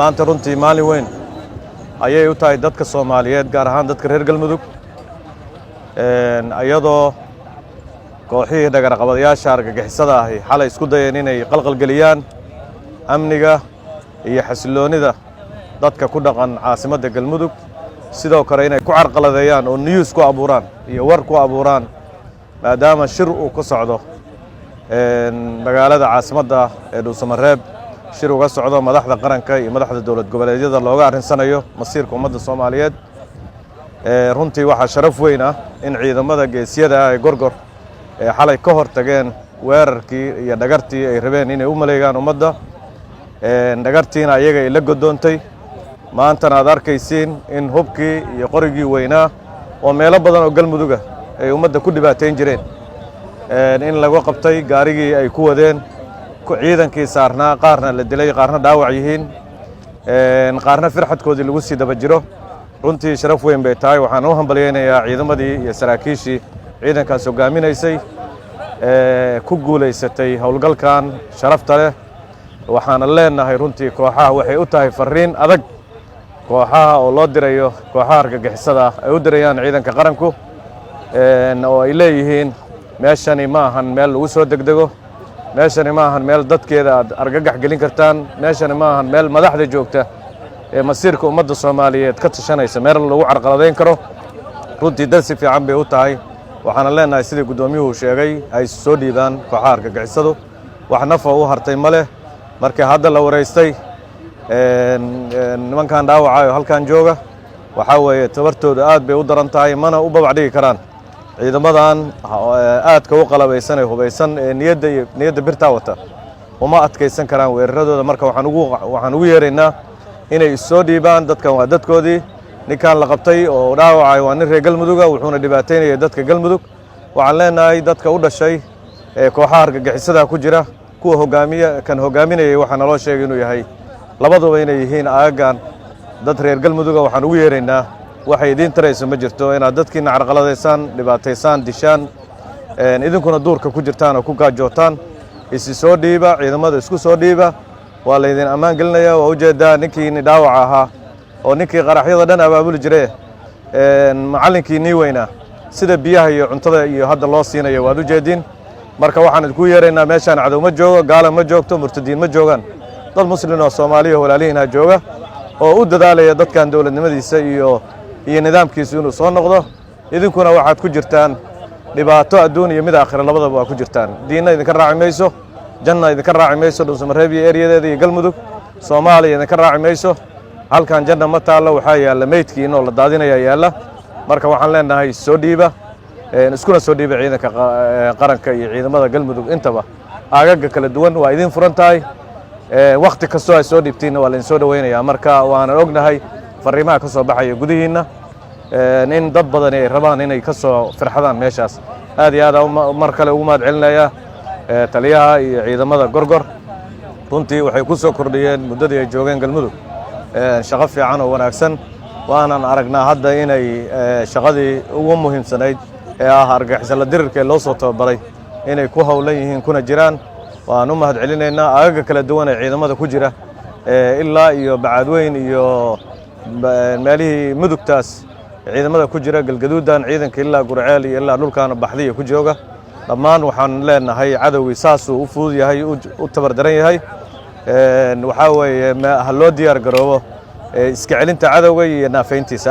Maanta runtii maalin weyn ayay u tahay dadka Soomaaliyeed, gaar ahaan dadka reer Galmudug, iyadoo kooxihii dhagarqabadayaasha argagixisada ahi xalay isku dayeen inay qalqalgeliyaan amniga iyo xasilloonida dadka ku dhaqan caasimadda Galmudug, sidoo kale inay ku carqaladeeyaan oo news ku abuuraan iyo war ku abuuraan, maadaama shir uu ka socdo magaalada caasimadda ee Dhuusamareeb, shir uga socdo madaxda qaranka iyo madaxda dowlad goboleedyada, looga arrinsanayo masiirka ummadda Soomaaliyeed. Runtii waxaa sharaf weyn ah in ciidamada geesiyada ah ee Gorgor ee xalay ka hor tageen weerarkii iyo dhagartii ay rabeen inay u maleegaan ummadda, dhagartiina ayaga ay la godoontay. Maantana aad arkaysiin in hubkii iyo qorigii weynaa oo meelo badan oo Galmuduga ay ummadda ku dhibaatayn jireen in lagu qabtay gaarigii ay ku wadeen, ciidankii saarnaa qaarna la dilay, qaarna dhaawac yihiin, qaarna firxadkoodii lagu sii daba jiro. Runtii sharaf weyn bay tahay. Waxaan u hambalyaynayaa ciidamadii iyo saraakiishii ciidankaas hoggaaminaysay ku guulaysatay howlgalkan sharafta leh. Waxaana leenahay runtii kooxaha waxay u tahay farriin adag, kooxaha oo loo dirayo, kooxaha argagixisada ah ay u dirayaan ciidanka qaranku, oo ay leeyihiin: meeshani ma ahan meel lagu soo degdego, meeshani ma ahan meel dadkeeda aad argagax gelin kartaan, meeshani ma ahan meel madaxda joogta ee masiirka ummadda Soomaaliyeed ka tashanaysa meel lagu carqaladayn karo. Runtii darsi fiican bay u tahay. Waxaana leenahay, sidii guddoomiyuhu sheegay, ay soo dhiibaan kooxaha argagixisadu. Wax nafa u hartay ma leh. Markii hadda la wareystay nimankan dhaawacayo halkan jooga, waxaa weeye tabartooda aad bay u daran tahay, mana u babac dhigi karaan ciidamadan aadka u qalabaysan ee hubaysan ee niyadda iyo niyadda birtaa wata. Uma adkaysan karaan weeraradooda. Marka waxaan ugu yeeraynaa inay issoo dhiibaan. Dadkan waa dadkoodii. Ninkan la qabtay oo dhaawacay waa nin reer Galmuduga, wuxuuna dhibaataynayay dadka Galmudug. Waxaan leenahay dadka u dhashay ee kooxaha argagixisada ku jira, kuwa hogaamiya, kan hogaaminayay waxaa naloo sheegay inuu yahay, labaduba inay yihiin aaggan dad reer Galmuduga. Waxaan ugu yeeraynaa, waxay idiin tarayso ma jirto inaad dadkiina carqaladaysaan, dhibaataysaan, dishaan, idinkuna duurka ku jirtaan oo ku gaajootaan. Isi soo dhiiba, ciidamada isku soo dhiiba, waa laydin ammaan gelinaya. Waa ujeedaa ninkiini dhaawaca ahaa oo ninkii qaraxyada dhan abaabuli jire, macallinkii nii weynaa, sida biyaha iyo cuntada iyo hadda loo siinayo waad ujeediin. Marka waxaan idinku yeeraynaa, meeshaan cadow ma joogo, gaala ma joogto, murtadiin ma joogaan, dad Muslin oo Soomaaliya walaalihiinha jooga oo u dadaalaya dadkan dowladnimadiisa iyo nidaamkiisu inuu soo noqdo. Idinkuna waxaad ku jirtaan dhibaato adduun iyo mid aakhira, labadaba waa ku jirtaan. Diinna idinka raaci mayso, janna idinka raaci mayso. Dhuusamareeb iyo eryadeeda iyo Galmudug, Soomaaliya idinka raaci mayso. Halkan janna ma taallo, waxaa yaalla meydkiina oo la daadinaya yaalla. Marka waxaan leenahay soo dhiiba, iskuna soo dhiiba ciidanka qaranka iyo ciidamada Galmudug intaba. Aagaga kala duwan waa idiin furan tahay. Wakhti kastoo ay soo dhiibtiinna waa laidin soo dhoweynayaa. Marka waanan ognahay fariimaha ka soo baxaya gudihiinna in dad badani ay rabaan inay ka soo firxadaan meeshaas. Aad iyo aad mar kale ugu mahad celinayaa taliyaha iyo ciidamada Gorgor. Runtii waxay ku soo kordhiyeen muddadii ay joogeen Galmudug shaqo fiican oo wanaagsan. Waanan aragnaa hadda inay shaqadii ugu muhiimsanayd ee ah argagixisala dirirka ee loo soo tababaray inay ku howlan yihiin kuna jiraan. Waan u mahad celinaynaa aagaga kala duwan ee ciidamada ku jira, ilaa iyo Bacaadweyn iyo meelihii Mudugtaas ciidamada ku jira, Galgaduudan ciidanka ilaa Gurceel iyo ilaa dhulkaana Baxdiya ku jooga. Dhammaan waxaan leenahay cadowgii saasuu u fudud yahay, u tabardaran yahay. Waxaa weeye ha loo diyaar garoobo iska celinta cadowga iyo naafayntiisa.